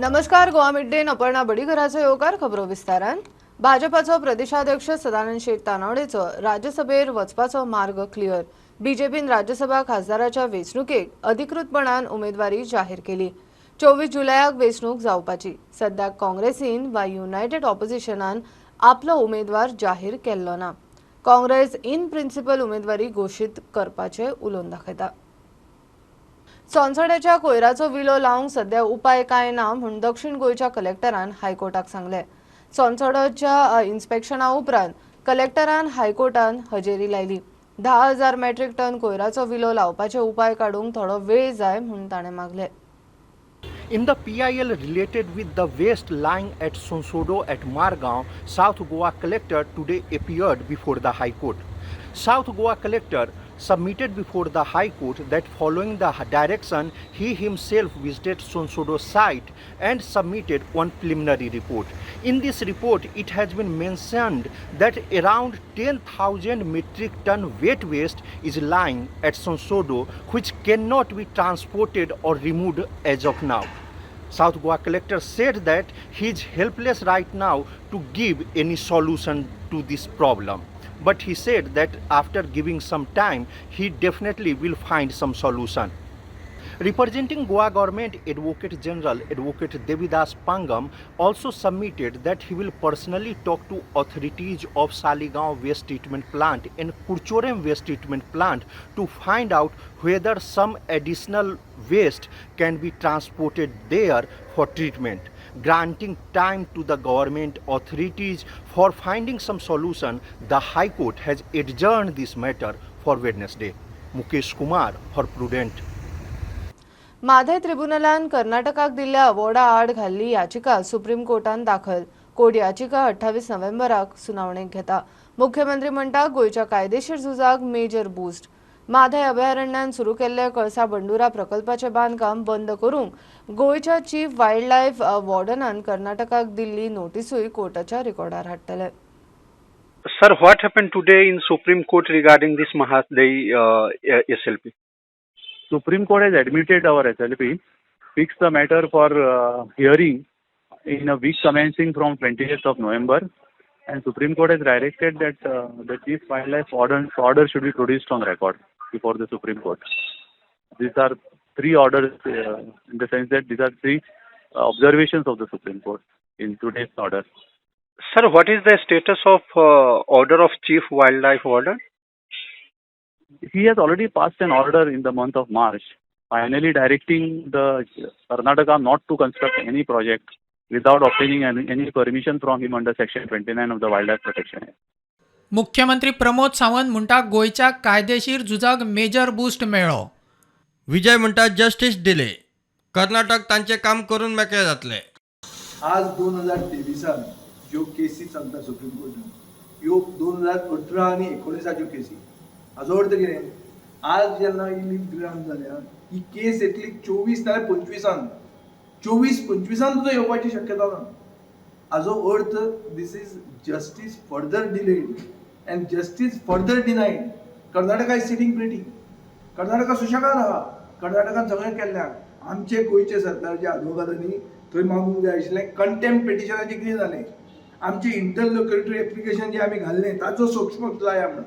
नमस्कार, गोवा मिड डेन अपर्णा बडीघराचो येवकार. खबरो विस्तारान. भाजपाचो प्रदेशाध्यक्ष सदानंद शेट तानावडेचो राज्यसभेर वचपाचो मार्ग क्लियर. बीजेपीन राज्यसभा खासदाराच्या वेंचणुकेक अधिकृतपणान उमेदवारी जाहीर केली. 24 जुलयाक वेंचणूक जावपाची. सद्याक काँग्रेसीन वा युनायटेड ऑपोजिशनान आपलो उमेदवार जाहीर केल्लो ना. काँग्रेस इन प्रिन्सिपल उमेदवारी घोशीत करपाचे उलोवन दाखयता. सोनसड्याच्या कोयराचो विलो लावंक सध्या उपाय कांय ना म्हूण दक्षिण गोंयच्या कलेक्टरान हायकोर्टाक सांगलें. सोनसडोच्या इन्स्पेक्शना उपरांत कलेक्टरान हायकोर्टान हजेरी लायली. 10,000 मेट्रीक टन कोयराचो विलो लावपाचे उपाय काडूंक थोडो वेळ जाय म्हूण ताणें मागलें. In the PIL related with the waste lying at Sonsodo at Margao, South Goa Collector today appeared before the High Court. South Goa Collector submitted before the High Court that following the direction, he himself visited Sonsodo site and submitted one preliminary report. In this report, it has been mentioned that around 10,000 metric ton wet waste is lying at Sonsodo, which cannot be transported or removed as of now. South Goa Collector said that he is helpless right now to give any solution to this problem. But he said that after giving some time, he definitely will find some solution. Representing Goa government, Advocate General Advocate Devidas Pangam also submitted that he will personally talk to authorities of Saligao Waste Treatment Plant and Curchorem Waste Treatment Plant to find out whether some additional waste can be transported there for treatment. Granting time to the government authorities for finding some solution, the High Court has adjourned this matter for Wednesday. Mukesh Kumar for Prudent. Mhadei त्रिब्युनलान कर्नाटकाक दिल्ल्या अवॉर्डा आड घाल्ली याचिका supreme कोर्टान दाखल. Court याचिका 28 नोव्हेंबराक सुनावणेक घेता. मुख्यमंत्री म्हणटा, गोंयच्या कायदेशीर झुजाक मेजर बूस्ट. म्हादय अभयारण्यान सुरू केल्ले कळसा बंडुरा प्रकल्पाचे बांदकाम बंद करूंक गोंयच्या चीफ वायल्ड लायफ वॉर्डनान कर्नाटकाक दिल्ली नोटिसूय कोर्टाच्या रिकॉर्डार हाडटले. Sir, what happened today in Supreme Court regarding this Mhadei SLP? Supreme Court has admitted our SLP, fixed the matter for hearing in a week commencing from 20th of November, and Supreme Court has directed that the Chief Wildlife Order should be produced on record before the Supreme Court. These are three orders in the sense that these are three observations of the Supreme Court in today's order. Sir, what is the status of order of Chief Wildlife Warden? He has already passed an order in the month of March, finally directing the Karnataka not to construct any project without obtaining any permission from him under Section 29 of the Wildlife Protection Act. मुख्यमंत्री प्रमोद सावंत म्हणटा, गोंयच्या कायदेशीर झुजाक major boost मेळ्ळो. विजय म्हणटा, justice delay, Karnataka तांचें काम करून मेकळे जातले. आज 2023आन ज्यो केसी चलता सुप्रीम कोर्टान, ह्यो 2018 आनी 19आच्यो केसी. हाजो अर्थ कितें? आज जेन्ना ही लीव ग्रांट जाल्या, ही केस येतली 24 नाल्यार 25आन. 24 25आन सुद्दां येवपाची शक्यता ना. हाजो अर्थ, this is justice further delayed and justice further denied. Karnataka is sitting pretty. Karnataka सुशेगाद आहा. कर्नाटकान सगळें केल्लें. आमचे गोंयचे सरकारच्या आदवोगादांनी थंय मागूंक जाय आशिल्लें. कंटेम्प्ट पिटिशनाचें कितें जालें? आमचें इंटरलोक्युटरी एप्लिकेशन जें आमी घाल्लें, ताचो सूक्ष्म लाया म्हणून.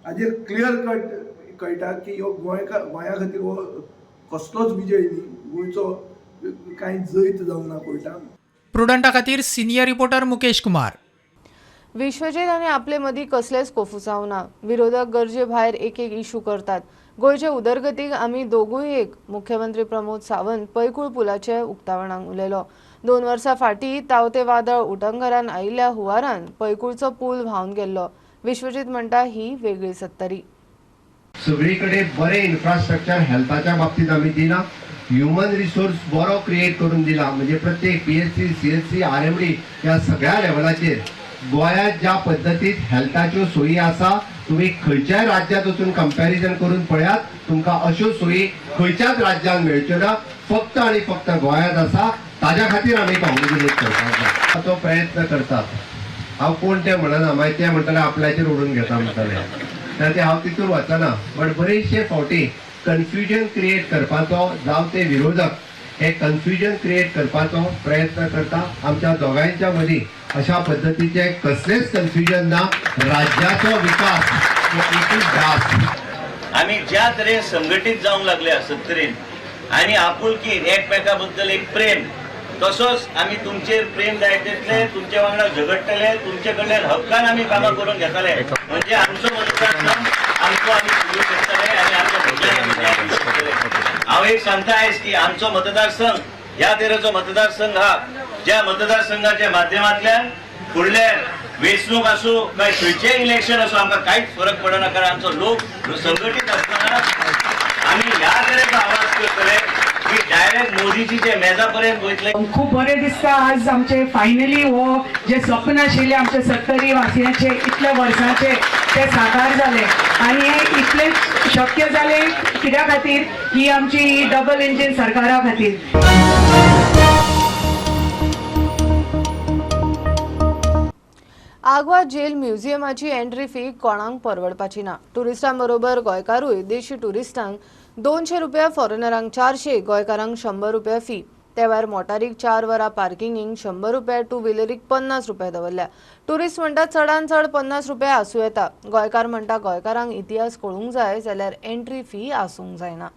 हाजेर क्लियर कट कळटा की ह्यो गोंया खातीर हो कसलोच विजय न्ही. गोंयचो कांय जैत जावंक ना कोर्टान. प्रुडंटा खातीर सिनियर रिपोर्टर मुकेश कुमार. विश्वजीत आनी आपले मदीं कसलेच कोफुसांव ना. विरोधक गरजे भायर एक एक इशू करतात. गोंयचे उदरगतीक आमी दोगूय एक, मुख्यमंत्री प्रमोद सावंत पैकूळ पुलाचे उक्तावणाक उलयलो. 2 वर्सां फाटीं तावते वादळ उटंगरान आयिल्ल्या हुंवारान पैकूळचो पूल व्हांवन गेल्लो. विश्वजीत म्हणटा, ही वेगळी सत्तरी. सगळी कडेन बरें इन्फ्रास्ट्रक्चर हेल्थाच्या बाबतींत आमी दिलां. ह्युमन रिसोर्स बरो क्रिएट करून दिला, म्हणजे प्रत्येक पीएचसी, सीएचसी, आरएमडी ह्या सगळ्या लेवलाचेर गोंयांत ज्या पद्दतीत हेल्थाच्यो सोयी आसा, तुमी खंयच्याय राज्यांत वचून कंपॅरिजन करून पळयात, तुमकां अश्यो सोयी खंयच्याच राज्यांत मेळच्यो ना. फक्त आनी फक्त गोंयांत आसा. ताज्या खातीर आमी कॉंग्रेच्युलेट करपाक जाय. तो प्रयत्न करतात. हांव कोण ते म्हणना, मागीर ते म्हणटले आपल्याचेर ओडून घेता म्हणटले. त्या ते हांव तितून वचना, बट बरेचशे फावटी कन्फ्युजन क्रिएट करपाचो जावं ते विरोधक हे कन्फ्युजन क्रिएट करपाचो प्रयत्न करता. आमच्या दोगांयच्या मदीं अशा पद्दतीचे कसलेच कन्फ्युजन ना. राज्याचो विकास हो एकूच ध्यास. आमी ज्या तरेन संघटीत जावंक लागल्या सत्तरीन आनी आपुलकी एकमेका बद्दल एक प्रेम, तसोच आमी तुमचेर प्रेम जायत येतले, तुमचे वांगडा झगडटले, तुमचे कडल्यान हक्कान आमी कामां करून घेतले. म्हणजे आमचो मतदारसंघ आमचो आमी फुलोवंक शकतले आनी आमच्या भुरग्यांक आमी न्याय दिवंक शकतले. हांव एक सांगता आयज की आमचो मतदारसंघ ह्या तरेचो मतदारसंघ हा, ज्या मतदारसंघाच्या माध्यमांतल्यान फुडले वेंचणूक आसूं काय खंयचेय इलेक्शन आसूं आमकां कांयच फरक पडना, कारण आमचो लोक संघटीत आसतना आमी ह्या तरेचो आवाज करतले की डायरेक्ट मोदीजीच्या मेजा पर्यंत वयतले. खूब बरें दिसता आज आमचे फायनली हो जे स्वप्न आशिल्लें आमचे सत्तरी वासियांचे इतल्या वर्सांचे ते साकार जाले आनी हे इतलें शक्य जालें कित्या खातीर ही आमची डबल इंजीन सरकारा खातीर. आगवा जेल म्युझियमाची एंट्री फी कोणाक परवडपाची ना. ट्युरिस्टां बरोबर गोंयकारूय देशी ट्युरिस्टांक 200 रुपया, फॉरेनरांक 400, गोंयकारांक 100 रुपया फी. त्या भायर मोटारीक 4 वरां पार्किंगीक 100 रुपया, टू व्हिलरीक 50 रुपया दवरल्या. ट्युरिस्ट म्हणटा चडान चड 50 रुपया आसूं येता. गोंयकार म्हणटा गोंयकारांक इतिहास कळूंक जाय जाल्यार एंट्री फी आसूंक जायना.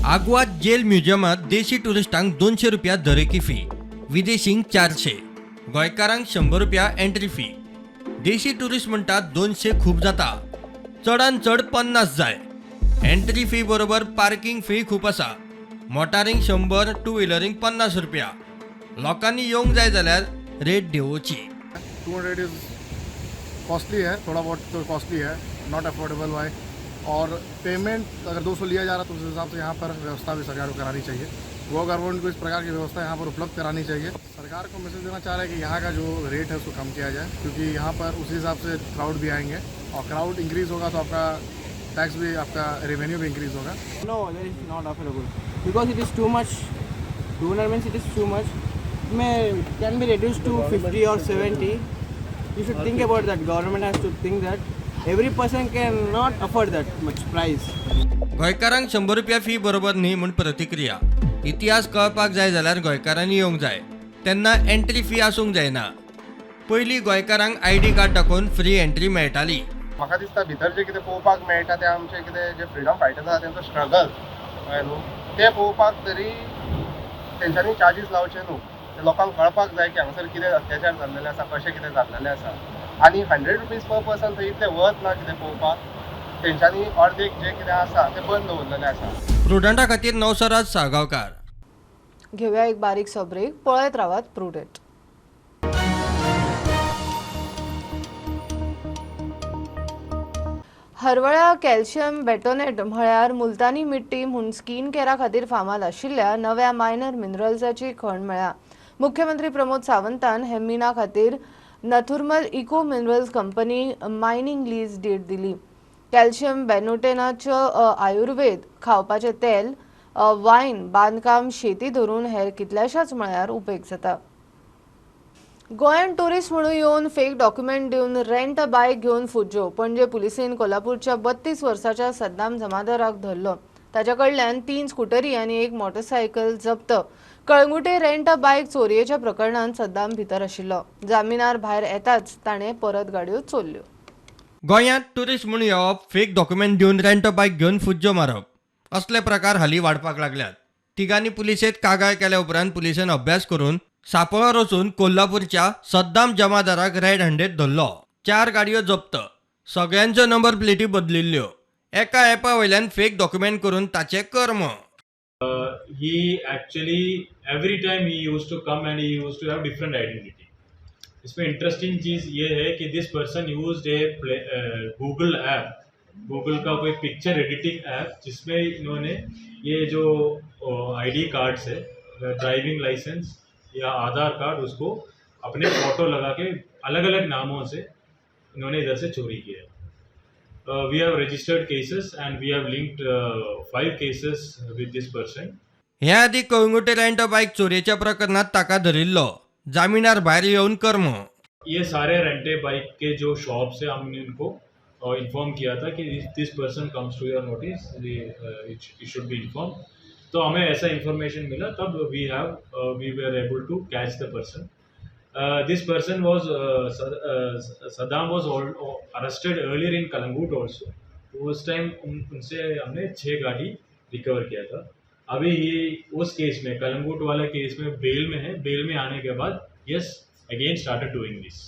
आगवाद जेल म्युझियमात देशी ट्युरिस्टांक 200 रुपया दरेकी फी, विदेशींक 400, गोंयकारांक 100 रुपया एंट्री फी. देशी ट्युरिस्ट म्हणटात 200 खूब जाता, चडान चड 50 जाय. एंट्री फी बरोबर पार्किंग फी खूब आसा. मोटारींक 100, टू व्हिलरींक 50 रुपया. लोकांनी येवंक जाय जाल्यार रेट देंवोवची. 200 is costly है, थोड़ा बहुत तो कॉस्टली है, not affordable bye. और पेमेंट अगर 200 लिया जा रहा तो उस हिसाब से यहाँ पर व्यवस्था भी सरकार को करानी चाहिए. गोवा गवर्नमेंट को इस प्रकार की व्यवस्था यहाँ पर उपलब्ध करानी चाहिए. सरकार को मैसेज देना चाह रहे हैं कि यहाँ का जो रेट है उसको कम किया जाए, क्योंकि यहाँ पर उसी हिसाब से क्राउड भी आएंगे और क्राउड इंक्रीज़ होगा तो आपका टैक्स भी, आपका रेवेन्यू भी इंक्रीज़ होगा. No, that is not affordable because it is too much. 200 means it is too much. May can be reduced to 50 or 70. You should think about that. Government has to think that every person cannot afford that much price. गोंयकारांक 100 रुपया fee बरोबर न्ही म्हूण प्रतिक्रिया. इतिहास कळपाक जाय जाल्यार गोंयकारांनी येवंक जाय, तेन्ना एंट्री फी आसूंक जायना. पयलीं गोंयकारांक आयडी कार्ड दाखोवन फ्री एंट्री मेळटाली. म्हाका दिसता भितर जें कितें पळोवपाक मेळटा तें आमचें कितें जे फ्रिडम फायटर्स आसा तेंचो स्ट्रगल कळ्ळें न्हू, तें पळोवपाक तरी तेंच्यांनी चार्जीस लावचे न्हू. ते लोकांक कळपाक जाय की हांगासर कितें अत्याचार जाल्लेले आसा, कशें कितें जाल्लेलें आसा. आनी 100 रुपीज पर पर्सन थंय इतलें वत ना कितें पळोवपाक, तेंच्यांनी अर्देक जें कितें आसा तें बंद दवरलेलें आसा. प्रुडंटा खातीर नवसराज साळगांवकार. घेवया एक बारीकसो ब्रेक. पळयत रावात प्रुडंट. हरवळ्या कॅल्शियम बेटोनेट म्हळ्यार मुलतानी मिट्टी म्हूण स्किन केअरा खातीर फामाद आशिल्ल्या नव्या मायनर मिनरल्साची खण मेळ्ळ्या. मुख्यमंत्री प्रमोद सावंतान हे मिना खातीर Nathurmal eco minerals company mining lease deed दिली. कॅल्शियम बेनोटेनाचो आयुर्वेद, खावपाचें तेल, वायन, बांदकाम, शेती धरून हेर कितल्याशाच मळ्यार उपेग जाता. गोंयांत ट्युरिस्ट म्हणून येवन फेक डॉक्युमेंट दिवन रेंट बायक घेवन फुज्जो. पणजे पुलिसेन कोल्हापूरच्या 32 वर्साच्या सद्दाम जमादाराक धरलो. ताच्या कडल्यान 3 स्कुटरी आनी 1 मोटरसायकल जप्त. कळंगुटे रेंट बायक चोरयेच्या प्रकरणांत सद्दाम भितर आशिल्लो. जामिनार भायर येताच ताणें परत गाडयो चोरल्यो. गोंयांत ट्युरिस्ट म्हणून येवप, फेक डॉक्युमेंट दिवन रेंट बायक घेवन फुज्जो मारप असले प्रकार हालीं वाडपाक लागल्यात. तिगांनी पुलिसेंत कागाळ केल्या उपरांत पुलिसेन अभ्यास करून सापळो रचून कोल्हापूरच्या सद्दाम जमादाराक रेड हँडेड धरलो. 4 गाडयो जप्त, सगळ्यांच्यो नंबर प्लेटी बदलिल्ल्यो. एका एपा वयल्यान फेक डॉक्युमेंट करून ताचें कर्म. He actually every time he used to come and he used to have different identity. इसमें इंटरेस्टिंग चीज़ ये है कि this person used a Google app, Google का कोई पिक्चर एडिटिंग ऐप, जिसमें इन्होंने ये जो आईडी कार्ड्स है, ड्राइविंग लाइसेंस या आधार कार्ड, उसको अपने फ़ोटो लगा के अलग अलग नामों से इन्होंने इधर से चोरी किया है. We have registered cases and we have linked 5 cases with this person. हे आदी कळंगुटे रेंट बायक चोरयेच्या प्रकरणात ताका धरिल्लो. जामिनार भायर येवन कर्म. ये सारे रेंटे बाइक के जो शॉप्स है, हमने इनको इन्फॉर्म किया था कि this person comes to your notice, it should be inform. तो हमें ऐसा इन्फॉर्मेशन मिला, तब we were able to catch the person. This person was Saddam was arrested earlier in Calangute also. उस टाइम उनसे हमने 6 गाड़ी रिकवर किया था। अभी ये उस केस में, कलंगूट वाला केस में बेल में है। बेल में आने के बाद yes again started doing this.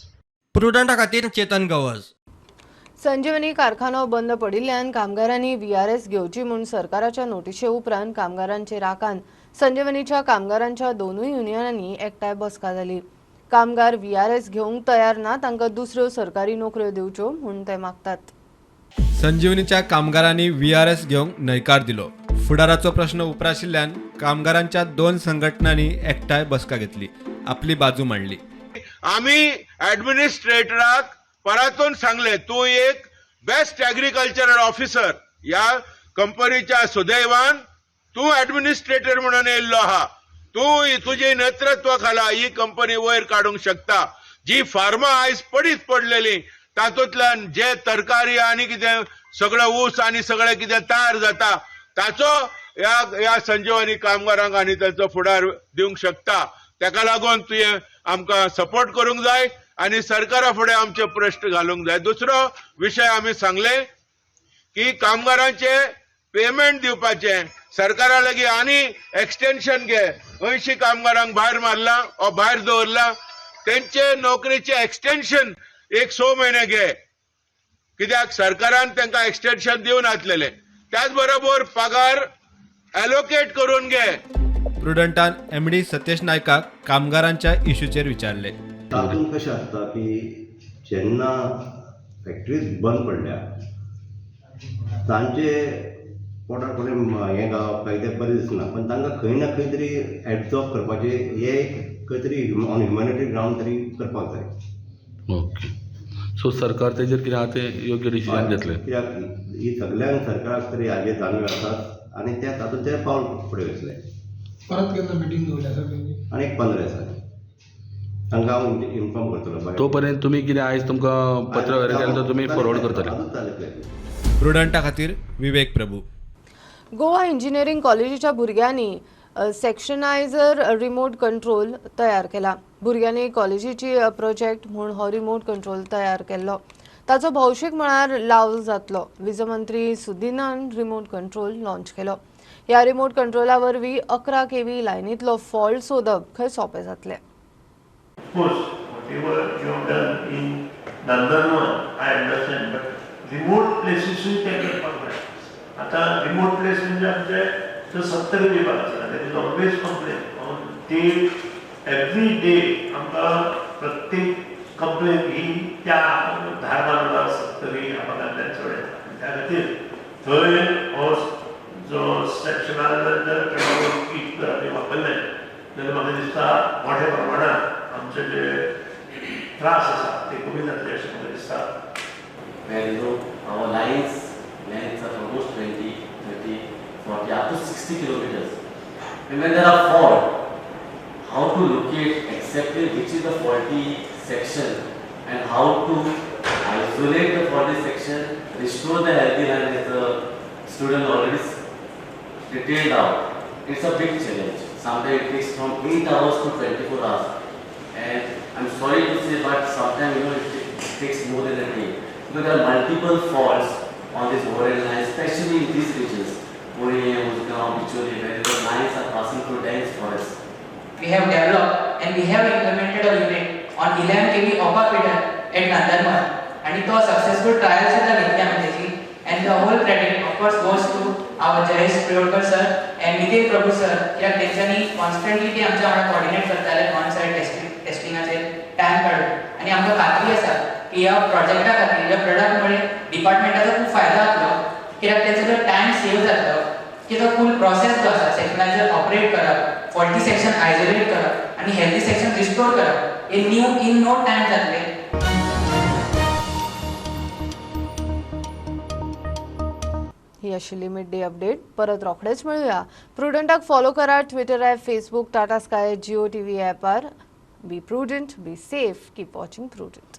प्रुडंटा खातीर चेतन गवस। संजीवनी कारखानो बंद पडिल्ल्यान कामगारांनी व्हीआरएस घेवची म्हूण सरकाराच्या नोटिशे उपरांत कामगारांचे राकान संजीवनीच्या कामगारांच्या दोनूय युनियनांनी एकठांय बसका जाली। कामगार व्हीआरएस घेवंक तयार ना, तांकां दुसऱ्यो सरकारी नोकऱ्यो दिवच्यो म्हूण ते मागतात। संजीवनीच्या कामगारांनी व्हीआरएस घेवंक न्हयकार दिलो। फुडाराचो प्रश्न उप्राशिल्ल्यान कामगारांच्या दोन संघटनांनी एकठांय बसका घेतली, आपली बाजू मांडली। आमी ॲडमिनिस्ट्रेटराक परातून सांगले, तू एक बेस्ट ॲग्रिकल्चरल ऑफिसर ह्या कंपनीच्या सुदैवान तू ॲडमिनिस्ट्रेटर म्हणून येयल्लो आहा, तू तुजे नेतृत्वा खाला ही कंपनी वयर काडूंक शकता। जी फार्मां आयज पडीत पडलेली तातूंतल्यान जे तरकारी आनी कितें सगळें ऊस आनी सगळें कितें तयार जाता ताचो ह्या संजीवनी कामगारांक आनी तांचो फुडार दिवंक शकता। ताका लागून तुवें आमकां सपोर्ट करूंक जाय आनी सरकारा फुडें आमचे प्रश्न घालूंक जाय। दुसरो विशय आमी सांगले की कामगारांचे पेमेंट दिवपाचें सरकारा लागीं आनी एक्सटेन्शन घे। 80 कामगारांक भायर मारला ओ भायर दवरला, तेंचे नोकरेचें एक्सटेन्शन एक 6 म्हयने घे, कित्याक सरकारान तांकां एक्सटेन्शन दिवन आसलेलें। त्याच बरोबर पगार एलोकेट करून घे। प्रुडंटान एमडी सतेश नायकाक कामगारांच्या इश्यूचेर विचारले। तातूंत कशें आसता की जेन्ना फॅक्टरीज बंद पडल्या तांचे पोटार कोणें हें गावप काय तें बरें दिसना, पण तांकां खंय ना खंय तरी एब्जॉर्ब करपाचें हें एक खंय तरी ऑन ह्युमॅनिटरी ग्रावंड तरी करपाक जाय। ओके, सो सरकार तेजेर कितें आहा तें योग्य डिसिजन घेतलें, कित्याक ही सगल्यांक सरकाराक तरी हाजेर जाणीव आसात आनी त्या तातूंत तें पावल फुडें वयतलें। परत केन्ना मिटींग दवरल्या सर तेंची? आनी एक 15 दिसांनी तांकां हांव इन्फॉर्म करतलो। तो पर्यंत तुमी कितें आयज तुमकां पत्र वगैरे केलें तर तुमी फॉरवर्ड करतले। प्रुडंटा खातीर विवेक प्रभू। गोवा इंजिनियरींग कॉलेजीच्या भुरग्यांनी सेक्शनायझर रिमोट कंट्रोल तयार केला। भुरग्यांनी कॉलेजीची प्रोजेक्ट म्हूण हो रिमोट कंट्रोल तयार केल्लो, ताचो भौशीक मळार लाव जातलो। वीज मंत्री सुदिनान रिमोट कंट्रोल लॉन्च केलो। ह्या रिमोट कंट्रोला वरवीं 11 केव्ही लायनींतलो फॉल्ट सोदप खंय सोंपें जातलें। आतां रिमोट प्लेस म्हणजे आमचे जो 70 विभाग आसा, that is always complain on day every day. आमकां प्रत्येक कंप्लेन ही त्या धारबांदोडा 70 ह्या भागांतल्यान चड येता। त्या खातीर थंय हो जो सेक्शनाल जर किट जर आमी वापरले जाल्यार म्हाका दिसता मोठ्या प्रमाणात आमचे जे त्रास आसा ते कमी जातले अशें म्हाका दिसता। Our lines are almost 20, 30, 40, up to 60 kilometers. And when there are fault, how to locate exactly which is the faulty section and how to isolate the faulty section, restore the healthy line as the student already detailed out. It's a big challenge. Sometimes it takes from 8 hours to 24 hours. And I'm sorry to say, but sometimes it takes more than a day. Because there are multiple faults on this overhead line, especially in these regions, Pune, Muzgaon, Bicholi, where the lines are passing through dense forests. We have developed and we have implemented a unit on 11 kV Opa feeder at Nandanvan, and it was successful trial सुद्धा घेतली आमी तेची, and the whole credit of course goes to our Jayesh Priolkar sir and Nitin Prabhu sir, कित्याक तेंच्यांनी constantly ते आमच्या वांगडा coordinate करताले ऑन सायट टेस्टिंगाचेर टायम काडून, आनी आमकां खात्री आसा की ह्या प्रोजेक्टा खातीर ह्या प्रोडक्ट मुळे डिपार्टमेंटाचो खूब फायदो जातलो, कित्याक तेचो जो टायम सेव जातलो, की तो फूल प्रोसेस जो आसा सेक्शनायझर ऑपरेट करप, फॉल्टी सेक्शन आयसोलेट करप आनी हेल्दी सेक्शन रिस्टोर करप, हे न्यू इन नो टायम जातले। ही आशिल्ली मिड डे अपडेट। परत रोखडेच मेळुया। प्रुडंटाक फॉलो करा Twitter app, Facebook, Tata Sky, Jio TV ॲपार। Be prudent, be safe, keep watching Prudent.